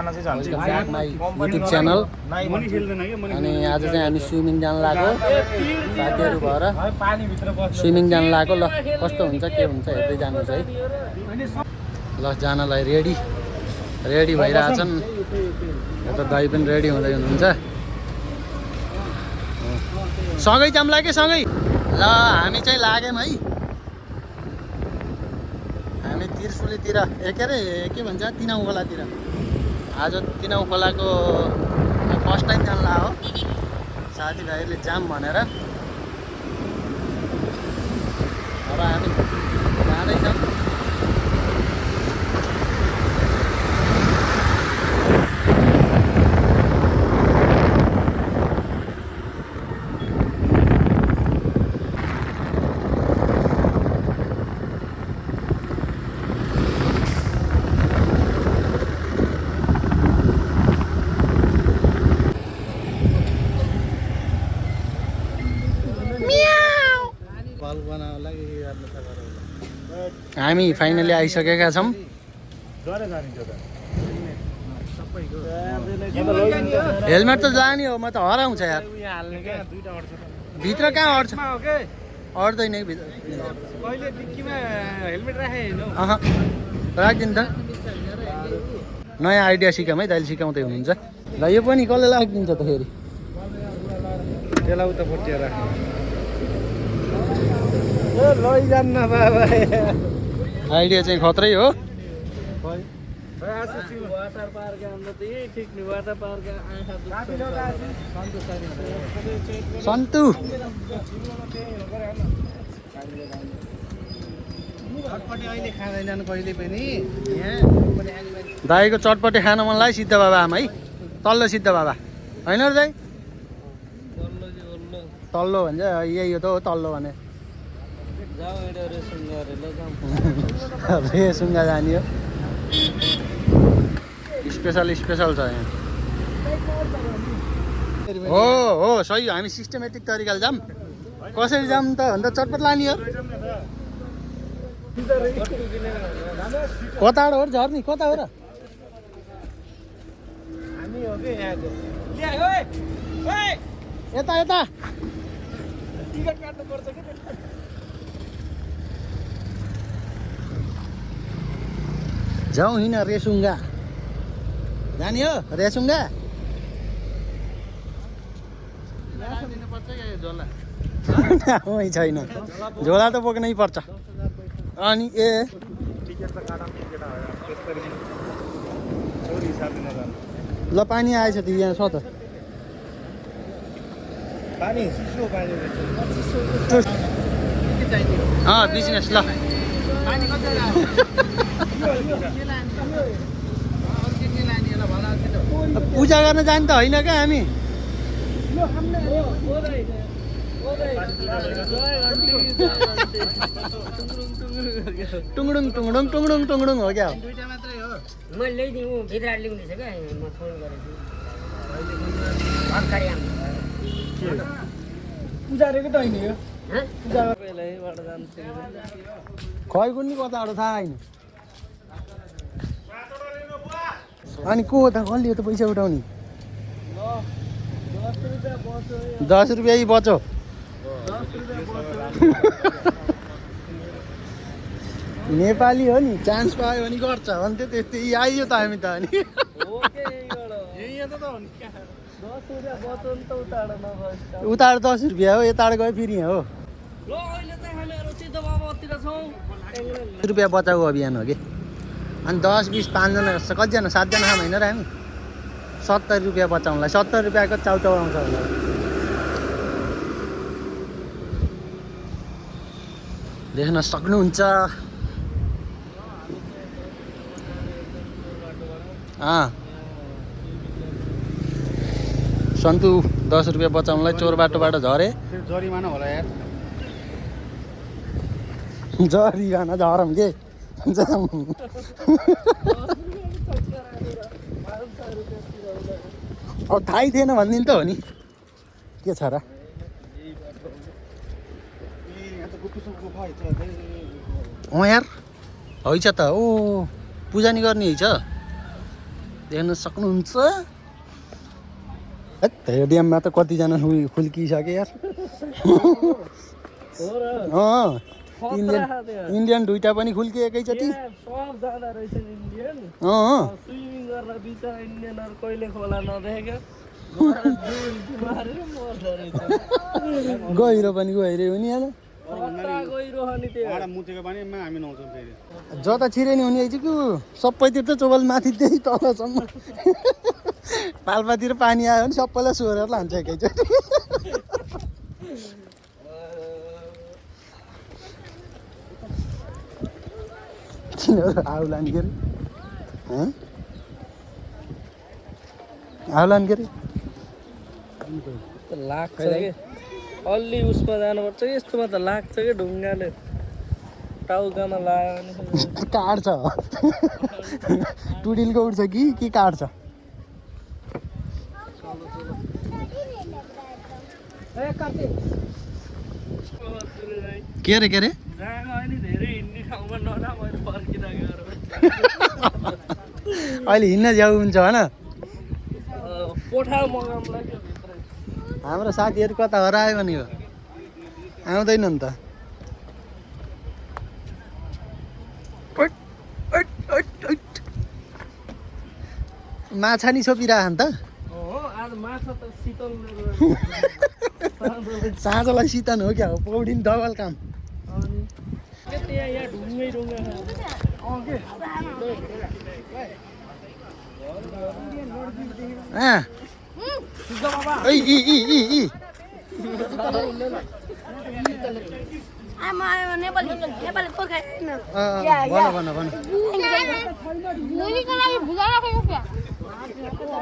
YouTube channel अनि आज चाहिँ हामी स्विमिङ जान लाग्यो साथीहरू भएर स्विमिङ जान लाग्यो। ल कस्तो हुन्छ के हुन्छ हेर्दै जानु है। ल जानलाई रेडी भइरहेछन्। यता दाइ पनि रेडी हुँदै हुनुहुन्छ। सँगै जाम्ला के सँगै। ल हामी चाहिँ लाग्यौँ है। हामी त्रिशुलीतिर के अरे के भन्छ तिनाउ खोलातिर। आज तिनाउ खोलाको फर्स्ट टाइम जान लाग्यो साथीभाइहरूले जाम भनेर। अब हामी जाँदैछौँ। हामी फाइनली आइसकेका छौँ। हेलमेट त जाने हो, म त हराउँछ यार। भित्र कहाँ अड्छ? अड्दैन राखिदिनु त। नयाँ आइडिया सिकाउँ है, दाइले सिकाउँदै हुनुहुन्छ। ल यो पनि कसले राखिदिन्छ त फेरि? त्यसलाई उता पट्टि राख्नु लैजान्न बाबा। आइडिया चाहिँ खत्रै हो। सन्तु अहिले खाँदैनन् कहिले पनि। दाईको चटपटे खान मन लाग्यो सिद्ध बाबा आमा है। तल्लो सिद्ध बाबा होइन र दाई? तल्लो भन्छ यही हो त हो तल्लो भने। रेसुङ्गा जाने हो। स्पेसल छ यहाँ। हो सही हो। हामी सिस्टमेटिक तरिकाले जाम। कसरी जाम त भन्दा चटपट लाने हो। कताबाट हो झर्नी? कता हो र? यता यता टिकट काट्नु पर्छ कि। जाउँ हिँड रेसुङ्गा जाने हो। रेसुङ्गा छैन झोला त बोक्नै पर्छ। अनि ल पानी आएछ त यहाँ छ त बिजनेस। ल पूजा गर्न जाने त होइन क्या हामी। टुङडुङ टुङडुङ टुङडुङ टुङडुङ हो क्या? मैले ल्याइदिउँ भित्र ल्याउने छ क्या। म फोन गरेको पूजा गरेको त होइन यो। खै कुन्नी कताबाट थाहा होइन। अनि को त कसले त पैसा उठाउने? 10 रुपियाँ यही बच्यो। नेपाली हो नि, चान्स पायो भने गर्छ भन्थ्यो। त्यस्तै आइयो त हामी त। अनि उताबाट 10 रुपियाँ हो, यताबाट गयो फेरि यहाँ हो। रुपियाँ बचाएको अभियान हो कि। अनि 10, 20, 5 जना जस्तो कतिजना? 7 जना खाम होइन र हामी? 70 रुपियाँ बचाउँला। 70 रुपियाँको चाउचाउ आउँछ होला। देख्न सक्नुहुन्छ। सन्तु 10 रुपियाँ बचाउनलाई चोर बाटोबाट झरे। जरिमाना होला यार। जरिमाना झरम के अब थाहै थिएन भनिदिनु त हो नि। के छ र? यार हैछ त। ओ पूजा नि गर्ने हैछ। देख्न सक्नुहुन्छ। यो ड्याममा त कतिजना खुल्किसके यार। इन्डियन दुईटा पनि खुल्किए एकैचोटि। गहिरो पनि गहिरो हुने जता छिरे नि हुने कि सबैतिर त चोबल माथि त्यही तलसम्म। पाल्पातिर पानी आयो भने सबैलाई सोहोरेर लान्छ एकैचोटि। तिनीहरू आउलान् के अरे आउलान् के अरे लाग्छ कि अलि उसमा जानुपर्छ कि यस्तोमा त लाग्छ कि ढुङ्गाले टाउकामा लाग्यो भने काट्छ। टुडिलको उठ्छ कि काट्छ। के अरे धेरै हिँड्ने ठाउँमा नडा मैले फर्किँदा गएर अहिले हिँड्न जाऊ हुन्छ होइन। पोठा मगाउँ लाग्यो हाम्रो साथीहरू कता हरायो भने हो आउँदैन नि त। माछा नि छोपिरह नि त। साँझलाई शीतन हो क्या हो पौडी नि डबल काम।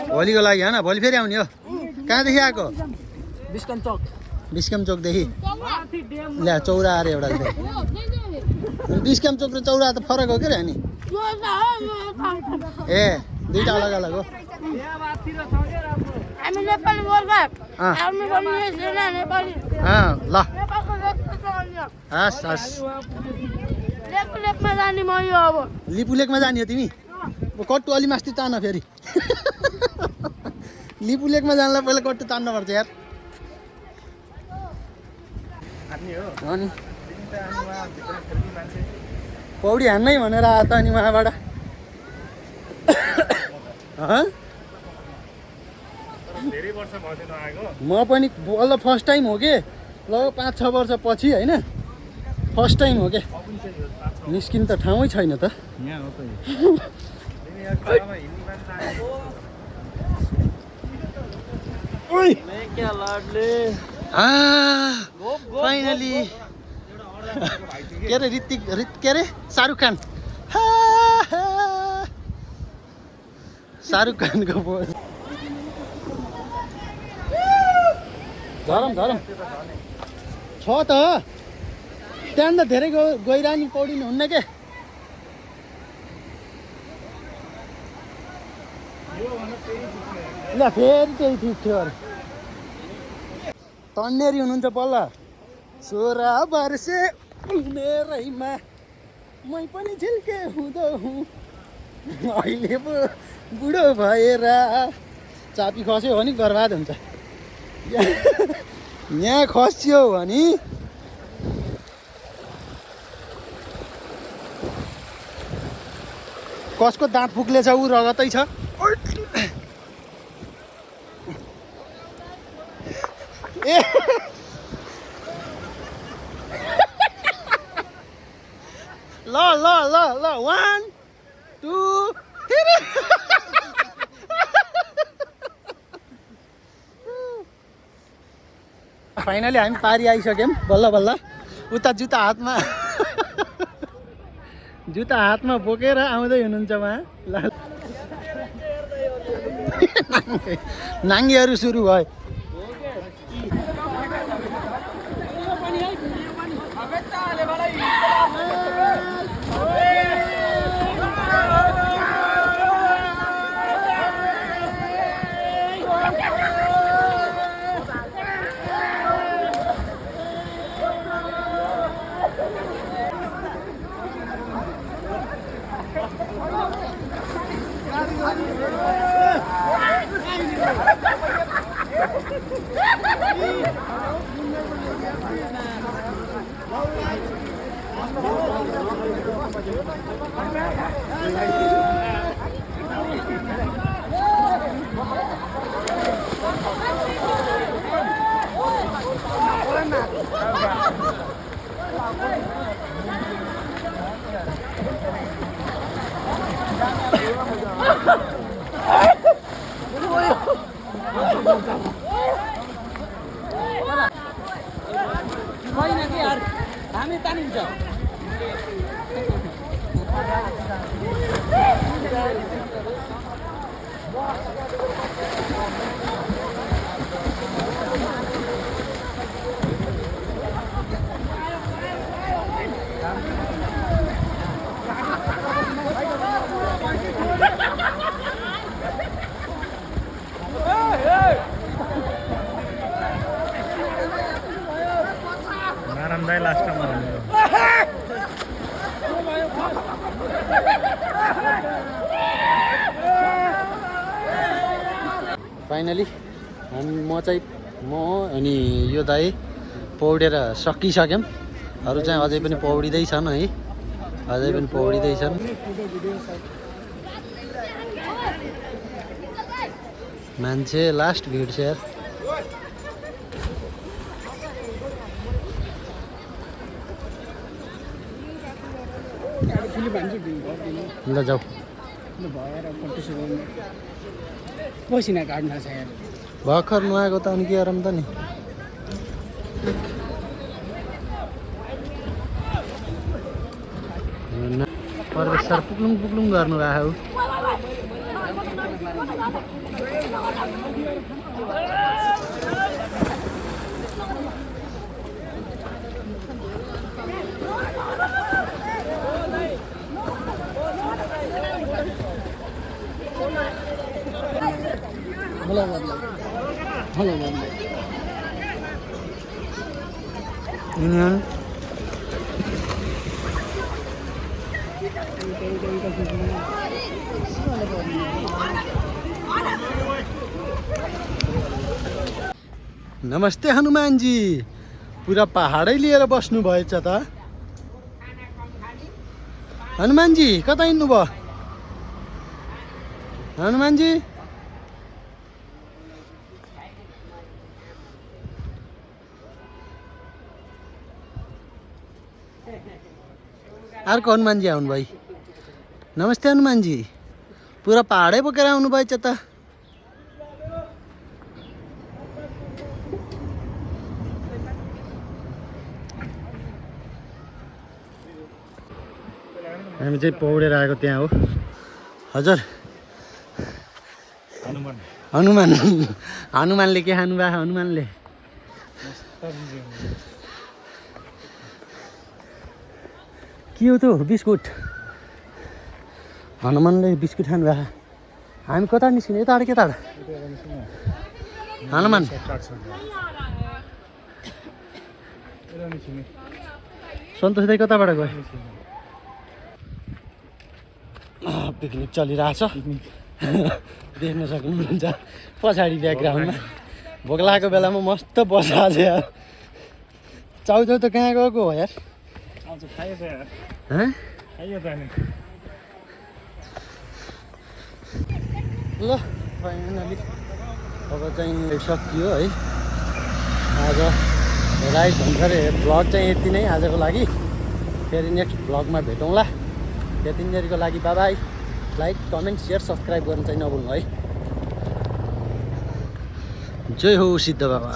भोलिको लागि होइन भोलि फेरि आउने हो। कहाँदेखि आएको? बिस्कम चोकदेखि। ल्या चौरा अरे एउटा बिस्कम चोक र चौरा त फरक हो के नि? ए दुईटा अलग अलग हो। ल हस् हस्। लिपु लेकमा जाने हो तिमी? कट्टु अलि मास्ति तान फेरि। लिपु लेकमा जानलाई पहिला कट्टु तान्नुपर्छ यार। अनि पौडी हान्नै भनेर आयो त अनि उहाँबाट। म पनि बल्ल फर्स्ट टाइम हो कि ल 5-6 वर्ष पछि होइन फर्स्ट टाइम हो कि निस्किन त ठाउँै छैन त। फाइनली के अरे के अरे शाहरुख खान शाहरुख खानको पोज। झरम छ त त्यहाँ त धेरै गइरहने पौडिनु हुन्न के। ल फेरि त्यही ठिक थियो अरे तन्नेरी हुनुहुन्छ बल्ल। 16 वर्षे उमेरैमा मै पनि झिल्के हुँदो हुँ अहिले पो बुढो भएर। चापी खस्यो भने बर्बाद हुन्छ। यहाँ खस्यो भने कसको दाँत फुक्लेछ ऊ रगतै छ। ए ल 1 2 3 फाइनली हामी पारी आइसक्यौँ बल्ल बल्ल। उता जुत्ता हातमा बोकेर आउँदै हुनुहुन्छ उहाँ। नाङ्गेहरू सुरु भयो। नारायणदाई लास्टमा फाइनली म अनि यो दाई पौडेर सकिसक्यौँ। अरू चाहिँ अझै पनि पौडिँदैछन् है, अझै पनि पौडिँदैछन्। मान्छे लास्ट भिड छ यार। ल जाऊ पसिना काट्न छ यार। भर्खर नुहाएको त अनि के गरौँ त नि। पर्वेश सर पुग्लुङ पुग्लुङ गर्नुभएको युनियन नमस्ते हनुमानजी। पुरा पहाडै लिएर बस्नु भएछ त हनुमानजी। कता हिँड्नुभयो हनुमानजी? अर्को हनुमानजी आउनु भाइ। नमस्ते हनुमानजी। पुरा पहाडै बोकेर आउनु भएछ त। हामी चाहिँ पौडेर आएको त्यहाँ हो। हजुर हनुमान हनुमानले के खानु भएको? हनुमानले के हो त्यो बिस्कुट? हनुमानले बिस्कुट खानु भएको। हामी कता निस्किने? यता के टाढा? हनुमान सन्तोष दाइ कताबाट गयो? पिकनिक चलिरहेछ। देख्न सक्नुहुन्छ पछाडि ब्याकग्राउन्डमा। भोक लागेको बेलामा मस्त बसा छ यार। चाउचाउ त कहाँ गएको हो यार? ल फाइनली अब चाहिँ सकियो है आज राइड भर्खरै। भ्लग चाहिँ यति नै आजको लागि। फेरि नेक्स्ट भ्लगमा भेटौँला। त्यतिन्जेलको लागि by by. Like comment share subscribe गर्नु चाहिँ नभुल्नु है। जय हो सिद्ध बाबा।